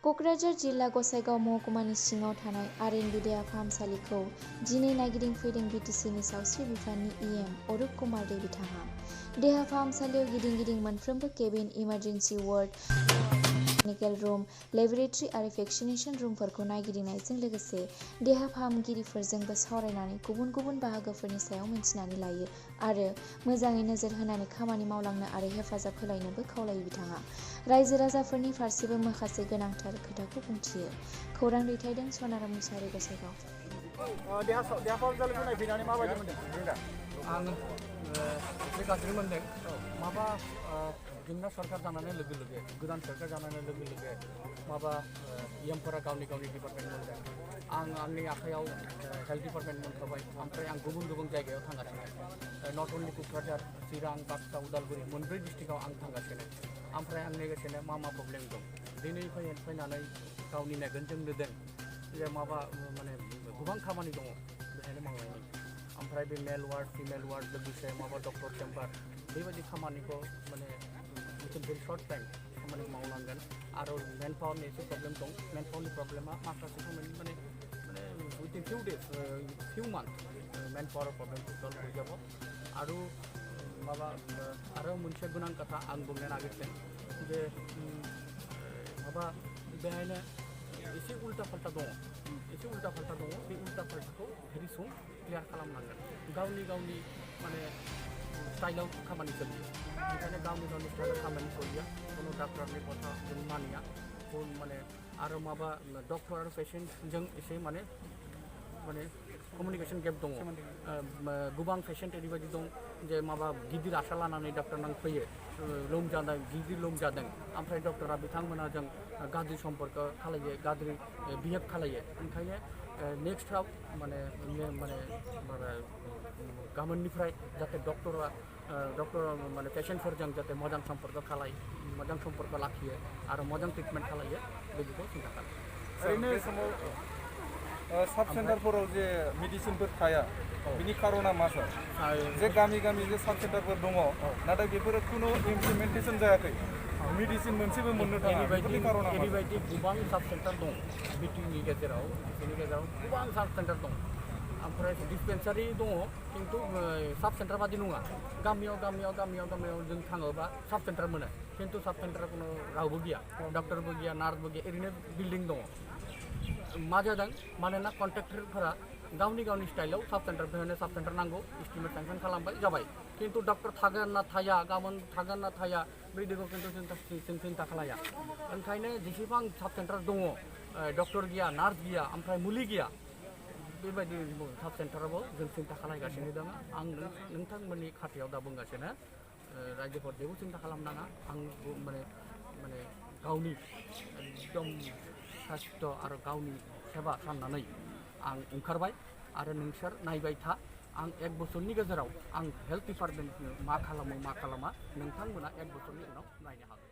क'क्राझार जिल्ला गसाइगाव महकुमानि सिङाव थानाय आरएनबि देहा फाहामसालिखौ दिनै नायगिदिंफैदों बिटिसिनि सावस्रि बिफाननि ई.एम अरुप कुमार दे बिथाङा। देहा फाहामसालियाव गिदिं मोनफ्रोमबो cabin, emergency ward, clinical room, laboratory आरो भेक्सिनेसन रुमफोरखौ नायगिदिंनायजों लोगोसे देहा फाहामगिरिफोरजोंबो सावरायनानै गुबुन बाहागोफोरनि सायाव मिन्थिनानै लायो आरो मोजाङै नोजोर होनानै खामानि मावलांनो आरो हेफाजाब होलायनोबो खावलायो बिथाङा। रायजो राजाफोरनि फारसेबो माखासे गोनांथार खोथाखौ बुंथियो। खौरां दैथायदों सनाराम मुसाहारि गसाइगाव। देहा फाहामसालिखौ नायफैनानै माबायदि मोनदों? आं एसे गाज्रि मोनदों। माबा जोंना सरकार जानानै लोगो गोदान सरकार जानानै लोगो माबा ई.एमफोरा गावनि डिपार्टमेन्ट मोनदों। आं आंनि आखायाव हेल्थ डिपार्टमेन्ट मोनखाबाय। ओमफ्राय आं गुबुन जायगायाव थांगासिनो। नट अनलि क'क्राझार, चिरां, बाक्सा, उदालगुरि मोनब्रै डिस्ट्रिक्टआव आं थांगासिनो। ओमफ्राय आं नायगासिनो मा प्रब्लेम दं। दिनै फैनानै गावनि मेगनजों नुदों जे माबा माने गोबां खामानि दङ बेहायनो मावनायनि। ओमफ्राय बे मेल वार्ड, फिमेल वार्ड लोगोसे माबा डक्टर चेम्बार बेबायदि खामानिखौ माने भेरि सर्ट टाइम खामानि मावनांगोन। आरो मेन पावारनि एसे प्रब्लेम दं। मेन पावारनि प्रब्लेमा माखासे खामानि माने उइदिन फिउ मान्थ मेन पावार प्रब्लेमखौ सल्भ होजाब। आरो माबा आरो मोनसे गोनां खोथा आं बुंनो नागिरदों जे माबा बेहायनो एसे उल्टा फाल्टा दङ। बे उल्टा फाल्टाखौ भेरि सुन क्लियार खालामनांगोन। गावनि माने स्टाइलाव खामानि सोलियो। ओंखायनो गावनि स्टाइलाव खामानि सोलिया। खुनु डाक्टरनि खोथा जों मानिया। माने आरो माबा डक्टर आरो पेसेन्टजों एसे माने कमिउनिकेसन गेप दङ। गोबां पेसेन्ट ओरैबायदि दं जे माबा गिदिर आशा लानानै डक्टरनाव फैयो, गिदिर लोमजादों। ओमफ्राय डक्टरा बिथांमोना जों गाज्रि सम्पर्क खालायो, गाज्रि बिहेभ खालायो। ओंखायनो नेक्स्टआव माने गाबोननिफ्राय जाहाथे डक्टर माने पेसेन्टफोरजों जाहाथे मोजां सम्पर्क लाखियो आरो मोजां ट्रिटमेन्ट खालायो बेखौ सिन्था खालामो। ओरैनो समाव साब सेन्टारफोराव जे मेडिसिनफोर थाया बिनि खारना मा सार? जे गामि जे साब सेन्टारफोर दङ नाथाय बेफोरो खुनु इमप्लिमेन्टेसन जायाखै, मेडिसिन मोनसेबो मोननो थाङा। ओरैबायदि गोबां साब सेन्टार दं बिटिनि गेजेराव गोबां साब सेन्टार दं। ओमफ्राय डिसपेन्सारि दङ खिन्थु साब सेन्टार बादि नङा। गामियाव जों थाङोबा साब सेन्टार मोनो खिन्थु साब सेन्टाराव खुनु रावबो गैया, डक्टरबो गैया, नार्सबो गैया, ओरैनो बिल्डिं दङ। मा जादों मानोना कन्ट्रेक्टरफोरा गावनि स्टाइलाव साब सेन्टार नांगौ, इस्टिमेट सेंसन खालामबाय जाबाय। खिन्थु डक्टर थागोन ना थाया, गाबोन थागोन ना थाया बिदिखौ खिन्थु जों सिन्था खालाया। ओंखायनो जेसेबां साब सेन्टार दङ डक्टर गैया, नार्स गैया, ओमफ्राय मुलि गैया, बेबायदि साब सेन्टारावबो जों सिन्था खालामगासिनो दङ। आं नोंथांमोननि खाथियाव दा बुंगासिनो रायजोफोर जेबो सिन्था खालामनाङा। आं माने गावनि एकदम साइस्थ' आरो गावनि सेबा साननानै आं ओंखारबाय आरो नोंसोर नायबाय था। आं 1 बोसोरनि गेजेराव आं हेल्थ डिपार्टमेन्टनो मा खालामा नोंथांमोना 1 बोसोरनि उनाव नायनो हागोन।